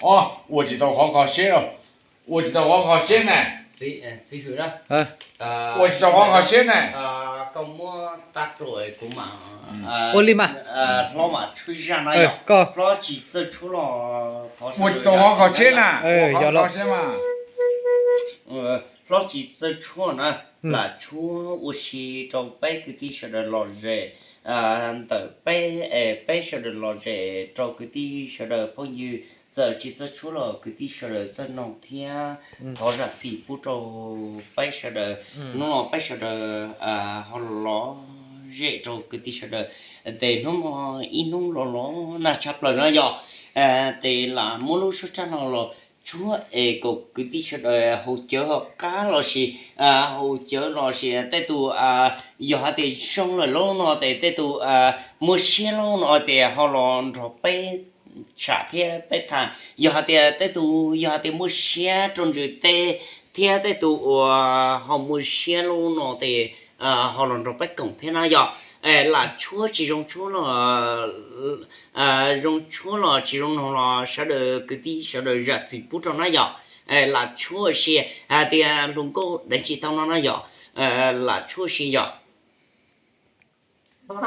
Ua tsis tau qhov kho siab los, ua tsis tau qhov kho siab na. Ua tsis tau qhov kho siab na. Ua li mas. Koj ua tsis tau qhov kho siab na. Kho siab mas. Hlob tsis txawj tshuaj na, lam tshuab ua si rau peb kwv tij sawv daws lom zem, ntawm peb, peb sawv daws lom zem rau kwv tij sawv daws phooj ywg, txawm tsis txawj tshuab los kwv tij sawv daws txawj noog thiab thov zam txim pub rau peb sawv daws. Hnub no peb sawv daws ho lom zem rau kwv tij sawv daws, ces hnub no ib hnub los los nag tshaj plaws na yom, ces lam muab lub suab raj no los tshuab es kom kwv tij sawv daws haus cawv ho qab lossis haus cawv lossis tej tus yog hais tias zoo lawm lauj no ces tej tus muaj siab lauj no ces ho los nrog peb tsham thiab peb tham. Yog hais tias tej tus yog hais tias muaj siab rau ntsws teb thiab tej tus uas ho muaj siab lauj no ces ho los nrog peb koom thiab na yom. Lam tshuab tsis zoo tshuab los, zoo tshuab los tsis zoo noog los sawv daws kwv tij sawv daws zam txim pub rau na yom. Lam tshuab ua si hais tias hluas nkauj deev tsis tau no na yom. Lam tshuab ua si yom. Tau,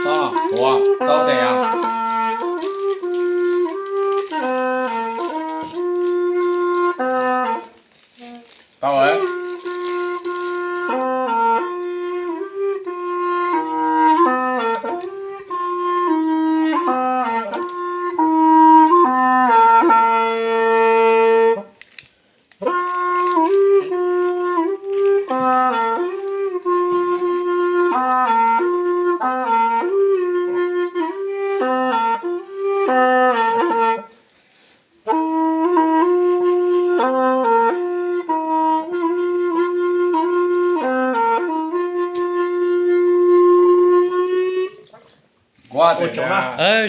tau, tau tes. Tau.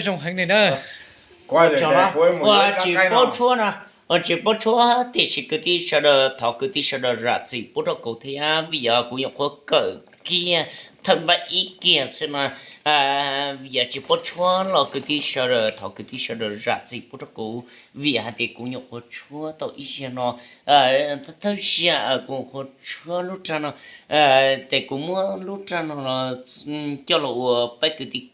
Zoo heev li na. Ua tsis paub tshuab na, ua tsis paub tshuab tiam sis kwv tij sawv daws thov kwv tij sawv daws zam txim pub rau kuv thiab vim yog kuv nyuam qhuav kawm kiag thawj npaj ib kiag xwb mas vim yog tsis paub tshuab los kwv tij sawv daws thov kwv tij sawv daws zam txim pub rau kuv vim hais tias kuv nyuam qhuav tshuab tau ib zaug no. Thawj zaug kuv nyuam qhuav tshuab lub raj no, ces kuv muab lub raj no los coj los ua peb kwv tij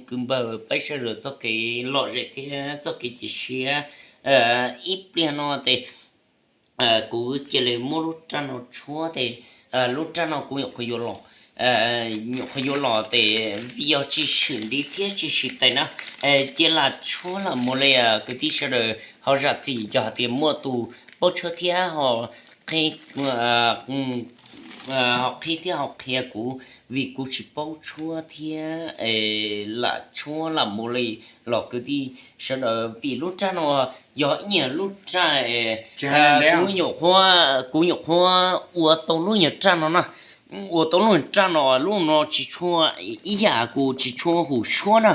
kwv npawg peb sawv daws txoj kev lom zem thiab txoj kev cia siab. Ib pliag no ces kuv cia li muab lub raj no tshuab ces Lub raj no kuv nyuam qhuav yuav los, nyuam qhuav yuav los tes vim yog tsis swm ntiv thiab tsis swm tes na, cia lam tshuab lam mus li kwv tij sawv daws ho zam txim yog hais tias muaj tus paub tshuab thiab ho qhib, ho qhib thiab ho qhia kuv, vim kuv tsis paub tshuab thiab lam tshuab lam mus li los kwv tij sawv daws, vim lub raj no yog ib nyuag lub raj kuv nyuam qhuav, kuv nyuam qhuav ua tau lub nyuag raj no na, ua tau lub nyuag raj no, lub no tsis tshua, ib yam kuv tsis tshua hum suab na,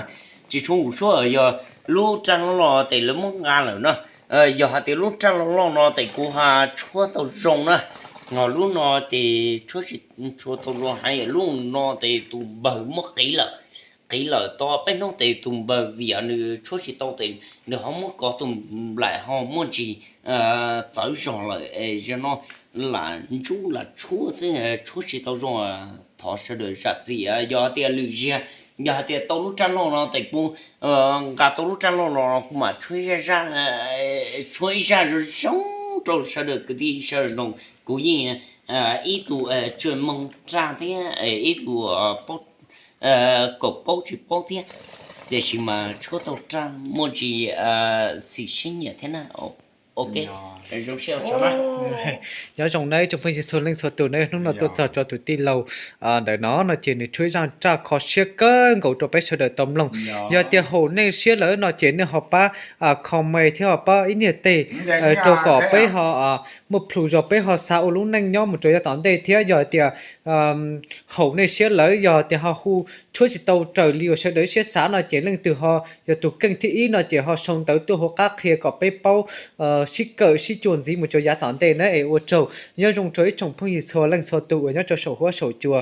tsis tshua hum suab, yog lub raj loj los tes lawv muab nqa lawm na, yog hais tias lub raj loj loj no tes kuv ho tshuab tau zoo na, ho lub no tes tshuab tsis tshua tau zoo heev, lub no tes tus npawg muab qiv lawm, qiv lawm tau peb hnub tes tus npawg vim nws tshuab tsis tau tes nws ho muab kov tus nplaim ho muaj ntsis txawv zog lawm, yog no lam ntsub lam tshuab xwb, tshuab tsis tau zoo, thov sawv daws zam txim, yog tias lwm zaug, yog hais tias tau lub raj loj no tes kuv nqa tau lub raj loj no kuv mam tshuab zaj zaj, tshuab ib zaj zoo zoo rau sawv daws kwv tij sawv daws mloog, kuv yeej ib tug tsuas moog raj thiab ib tug kaum paub tsis paub thiab, tiam sis mas tshuab tau raj muaj ntsis xim siab nyiam thiab na. Ok, zoo siab. Nyob zoo nawb ib tsoom phooj ywg txhua leej txhua tus nawb, hnub no tuaj txog rau tus tij laug ntawm no no ces nws tshuab zaj raj kho siab kawg nkaus rau peb sawv daws tau mloog. Yog tias haum nej siab lawm no ces nej ho pab comment thiab ho pab ib niag teg rau kom peb ho muaj plhus zog peb ho xav ua lub neej nyob mus rau yav tom ntej thiab. Yog tias haum nej siab lawm yog tias ho hu tshuab tsis tau raws li uas sawv daws siab xav no ces leej twg ho yog tus keej thib ib no ces ho sau ntawv tuaj hauv qab qhia kom peb paub sib kawm sib cuag ntxiv mus rau yav tom ntej na es ua tsaug. Nyob zoo rau ib tsoom phooj ywg txhua leej txhua tus uas nyob rau saum huab saum cua.